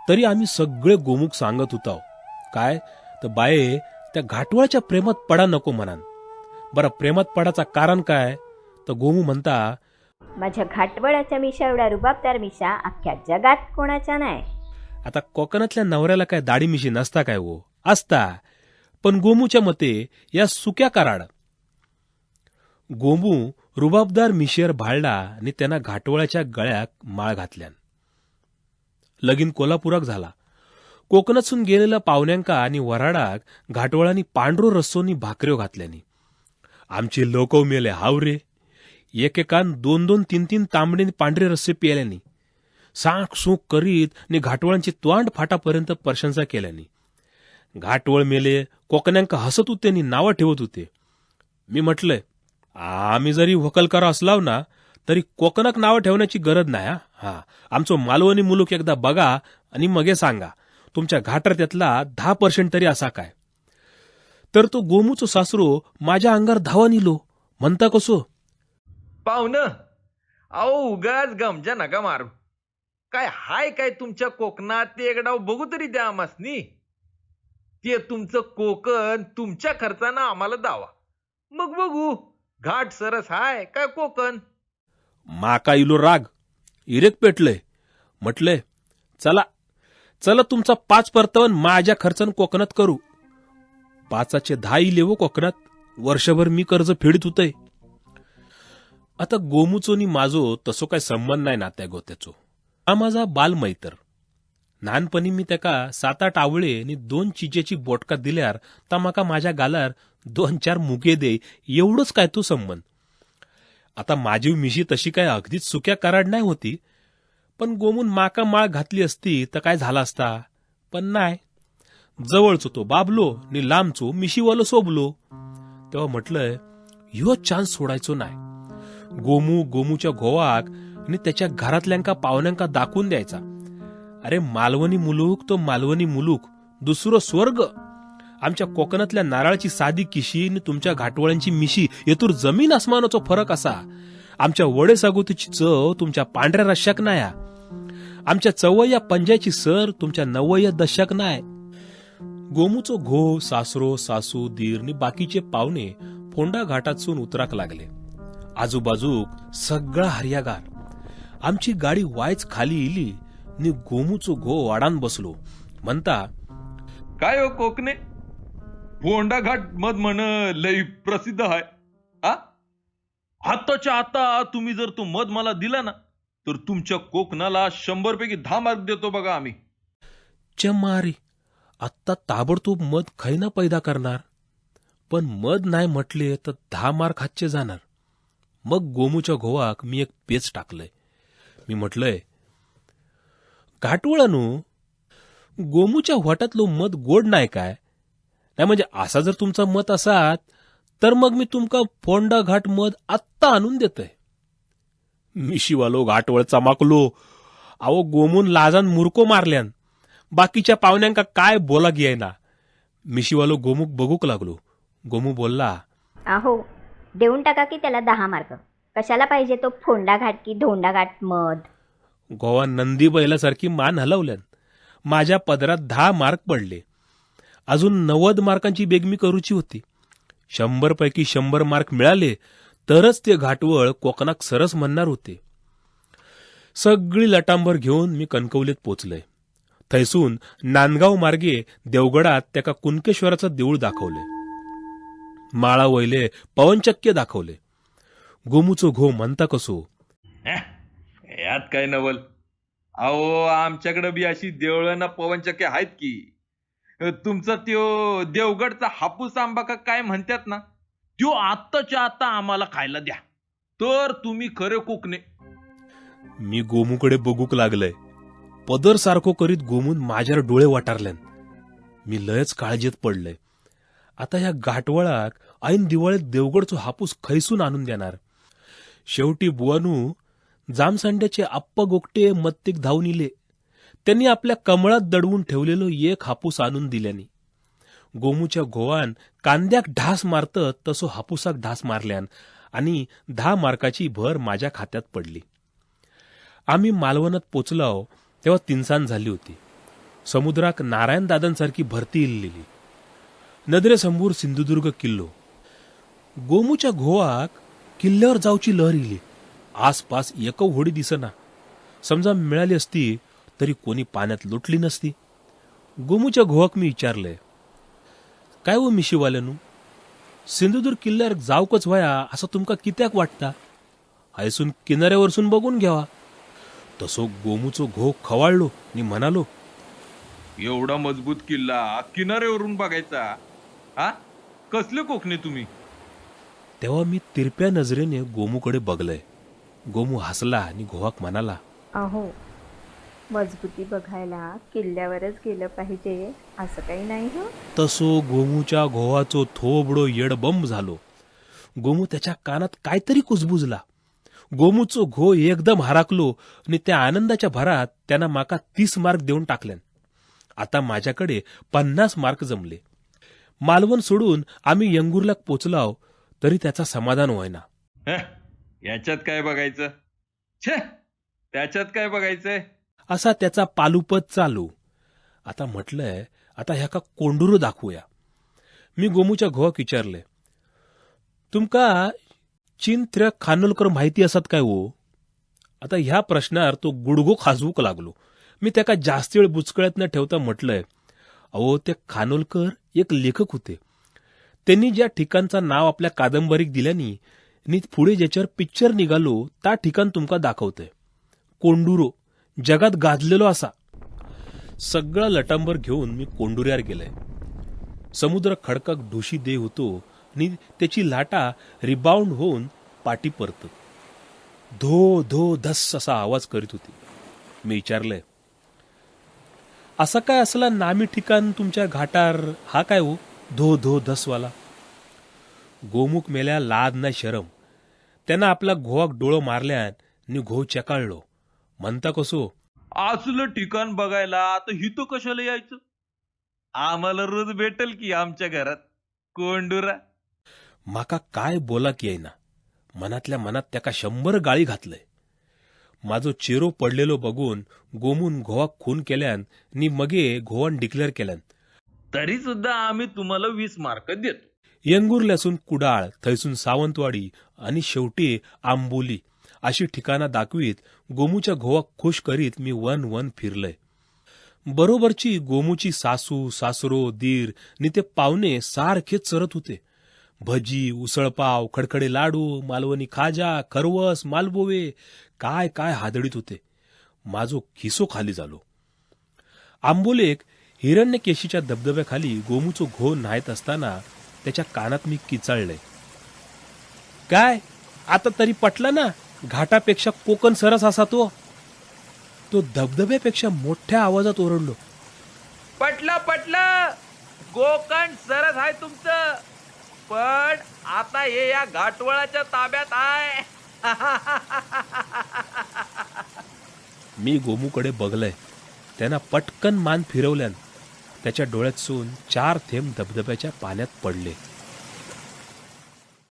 तरी आम्ही सगळे गोमूक सांगत होताव काय तर बाये त्या घाटवळच्या प्रेमात पडा नको म्हणान. बरं, प्रेमात पडाचा कारण काय? तर गोमू म्हणता, माझ्या घाटवळाच्या मिशा एवढ्या रुबाबदार मिशा अख्ख्या जगात कोणाच्या नाही. आता कोकणातल्या नवऱ्याला काय दाढी मिशी नसता काय वो? असता. पण गोमूच्या मते या सुक्या कराड. गोमू रुबाबदार मिशेर भाळला आणि त्यांना घाटवळाच्या गळ्यात माळ घातल्यान. लगीन कोल्हापुराक झाला. कोकणातसून गेलेल्या पाहुण्यांका आणि वराडाक घाटवळांनी पांढरो रस्सोनी भाकऱ्यो घातल्यानी. आमचे लोक मेले हाव रे, एकेकान 2-2 3-3 तांबडे पांढरे रस्से पियल्यानी. साक सूक करीत आणि घाटवळांची तोंड फाटापर्यंत प्रशंसा केल्यानी. घाटवळ मेले कोकण्यांका हसत होते आणि नावं ठेवत होते. मी म्हटलंय, आम्ही जरी वकलकार असलाव ना तरी कोकणाक नावं ठेवण्याची गरज नाही. हा हा, आमचो मालवणी मुलूक एकदा बघा आणि मगे सांगा तुमच्या घाटर त्यातला 10% तरी असा काय. तर तो गोमूचो सासरो माझ्या अंगावर धावा निलो. म्हणता कसो, पाहुणं अहो उगाच गमजा नका मारू. काय हाय काय तुमच्या कोकणात ते एक डाव बघू तरी द्या आमासनी. ते तुमचं कोकण तुमच्या खर्चानं आम्हाला दावा, मग बघू घाट सरस हाय काय कोकण. माका इलो राग, इरेक पेटलंय. म्हटलंय चला चला तुमचा 5 परतावन माझ्या खर्चानं कोकणात करू. 5 10 इले हो कोकणात, वर्षभर मी कर्ज फेडीत होतंय. आता गोमूचो नी माझो तसो काय संबंध नाही नात्या गोत्याचो. हा माझा बालमैतर. लहानपणी मी त्याका 7-8 आवळे आणि 2 चिचेची बोटका दिल्यार ता माका माझ्या गालार 2-4 मुके दे, एवढंच काय तो संबंध. आता माझी मिशी तशी काय अगदीच सुक्या कराड नाही होती, पण गोमून माका माळ घातली असती तर काय झाला असता. पण नाही, जवळचो तो बाबलो नि लांबचो मिशीवालो सोबलो. तेव्हा म्हटलंय ह्यो चान्स सोडायचो नाही. गोमू गोमूच्या घोवाक आणि त्याच्या घरातल्यांका पाहुण्यांका दाखवून द्यायचा, अरे मालवणी मुलूक तो मालवणी मुलूक, दुसरं स्वर्ग. आमच्या कोकणातल्या नारळाची साधी किशी आणि तुमच्या घाटवळ्यांची मिशी येतूर जमीन आसमानाचो फरक असा. आमच्या वडे सागोतीची चव तुमच्या पांढऱ्या रश्श्याक नाय, आमच्या चवय्या पंजाची सर तुमच्या नवय्या दश्याक नाय. गोमूचो घो सासरो सासू दीर आणि बाकीचे पाहुणे फोंडा घाटातसून उतराक लागले. आजूबाजूक सगळा हरियागार. आमची गाडी वायच खाली इली नि गोमूचो घो वाडान बसलो. म्हणता, काय हो कोकणे, फोंडा घाट मध म्हण लई प्रसिद्ध आहे. आताच्या आता तुम्ही जर तो मध मला दिला ना तर तुमच्या कोकणाला 100 पैकी 10 मार्क देतो बघा आम्ही. चमारी, आत्ता ताबडतोब मध खैना पैदा करणार, पण मध नाही म्हटले तर 10 मार्क हातचे जाणार. मग गोमूच्या घोवाक मी एक पेच टाकलंय. मी म्हटलंय, घाटवळानू गोमूच्या वाटातलो मध गोड नाही काय? नाही म्हणजे असा जर तुमचा मत असात तर मग मी तुमका फोंडा घाट मध आत्ता आणून देतय. मिशीवालो घाटवळ चमाकलो. अहो गोमून लाजान मुरको मारल्यान. बाकीच्या पाहुण्यांका काय बोला ना. मिशीवालो गोमूक बघूक लागलो. गोमू बोलला, अहो देऊन टाका की त्याला 10 मार्क. कशाला पाहिजे तो फोंडा घाट की धोंडा घाट मध. गोवा नंदी बैलासारखी मान हलवल्यान. माझ्या पदरात 10 मार्क पडले. अजून 90 मार्कांची बेगमी करूची होती. 100 पैकी 100 मार्क मिळाले तरच ते घाटवळ कोकणाक सरस म्हणणार होते. सगळी लटांबर घेऊन मी कणकवलीत पोचलंय. थैसून नांदगाव मार्गे देवगडात त्याका कुणकेश्वराचं देऊळ दाखवले. माळा वयले पवनचक्के दाखवले. गोमूचो घो म्हणता कसो, यात काय नवल. अहो आमच्याकडे बी अशी देवळांना पवनचक्के आहेत की. तुमचा त्यो देवगडचा हापूस आंबा का काय म्हणतात ना, त्यो आत्ताच्या आता आम्हाला खायला द्या तर तुम्ही खरे कोकणे. मी गोमूकडे बघूक लागलंय. पदर सारखो करीत गोमून माझ्यावर डोळे वाटारल्यान. मी लयच काळजीत पडलंय. आता ह्या घाटवळाक ऐन दिवाळीत देवगडचो हापूस खैसून आणून देणार. शेवटी बुवानू जामसांड्याचे आप्पा गोगटे मत्तीक धावून इले. त्यांनी आपल्या कमळात दडवून ठेवलेलो एक हापूस आणून दिल्यानी. गोमूच्या घोवान कांद्याक ढास मारत तसो हापूसाक ढास मारल्यान आणि 10 मार्काची भर माझ्या खात्यात पडली. आम्ही मालवणात पोचलाव तेव्हा तिनसान झाली होती. समुद्राक नारायण दादांसारकी भरती इल्लेली. नदरे समोर सिंधुदुर्ग किल्लो. गोमूच्या घोवाक किल्ल्यावर जावची लहर इली. आसपास एक होडी दिसना. समजा मिळाली असती तरी कोणी पाण्यात लोटली नसती. गोमूच्या घोवाक मी विचारलंय, काय हो मिशीवाल्यानू, सिंधुदुर्ग किल्ल्यावर जावकच व्हया असं तुमका कित्याक वाटता? हयसून किनाऱ्यावरसून बघून घ्यावा. तसो गोमूचो घो खवाळलो आणि म्हणालो, एवढा मजबूत किल्ला किनाऱ्यावरून बघायचा हा? कसले कोकणी तुम्ही? तेव्हा मी तिरप्या नजरेने गोमूकडे बघलंय. गोमू हसला आणि घोवाक म्हणाला, अहो मजबूती बघायला किल्ल्यावरच गेलं पाहिजे असं काही नाही हो. तसो गोमूच्या घोवाचो थोबडो येडबंब झालो. गोमू त्याच्या कानात काहीतरी कुजबुजला. गोमूचो घो एकदम हराकलो आणि त्या आनंदाच्या भरात त्यांना माका 30 मार्क देऊन टाकल्यान. आता माझ्याकडे 50 मार्क जमले. मालवण सोडून आम्ही यंगूरला पोचलाव तरी त्याचा समाधान व्हायना. याच्यात काय बघायचं, छे त्याच्यात काय बघायचंय, असा त्याचा पालुपद चालू. आता म्हटलंय आता ह्याका कोंडुरू दाखवूया. मी गोमूच्या घोवाक विचारले, तुमका चिंत्र खानोलकर माहिती असत काय हो? आता ह्या प्रश्नावर तो गुडगो खाजवूक लागलो. मी त्याका जास्त वेळ बुचकळ्यात न ठेवता म्हटलंय, अहो ते खानोलकर एक लेखक होते. त्यांनी ज्या ठिकाणचं नाव आपल्या कादंबरीक दिल्यानी नी पुढे ज्याच्यावर पिक्चर निघालो त्या ठिकाण तुमका दाखवतंय. कोंडुरो जगात गाजलेलो असा. सगळं लटांबर घेऊन मी कोंडुऱ्यावर गेलंय. समुद्र खडकाक ढोशी दे होतो आणि त्याची लाटा रिबाउंड होऊन पाठी परत धो धो धस असा आवाज करीत होती. मी विचारलंय, असा काय असला नामी ठिकाण तुमच्या घाटार हा काय हो धो धो धसवाला? गोमुख मेल्या लाद ना शरम. त्यांना आपला घोवाक डोळं मारल्यान आणि घो चकाळलो. म्हणता कसो, असलं ठिकाण बघायला आता हितो कशाला यायचं? आम्हाला रोज भेटेल की आमच्या घरात कोंडुरा. माका काय बोला की येईना. मनातल्या मनात त्याका 100 गाळी घातलंय. माझो चेरो पडलेलो बघून गोमून घोवाक खून केल्यान नी मगे घोवान डिक्लेअर केल्यान, तरी सुद्धा आम्ही तुम्हाला 20 मार्क देतो. येंगुर्ल्यासून कुडाळ, थंयसून सावंतवाडी आणि शेवटी आंबोली अशी ठिकाणं दाखवीत गोमूच्या घोवाक खुश करीत मी वन वन फिरलंय. बरोबरची गोमूची सासू सासरो दीर नि ते पाहुणे सारखे चरत होते. भजी, उसळपाव, खडखडे लाडू, मालवणी खाजा, खरवस, मालबोवे काय काय हादडीत होते. माझो खिसो खाली झालो. आंबोलेक हिरण्यकेशीच्या धबधब्याखाली गोमूचो घो न्हायत असताना त्याच्या कानात मी किचाळलंय, काय आता तरी पटला ना घाटापेक्षा कोकण सरस असा तो? तो धबधब्यापेक्षा मोठ्या आवाजात ओरडलो, पटलं पटलं, कोकण सरस आहे तुमचं, पण आता हे या घाटवळाच्या ताब्यात आहे. मी गोमूकडे बघलंय. त्यांना पटकन मान फिरवल्यान त्याच्या डोळ्यात सून 4 थेंब धबधब्याच्या पाण्यात पडले.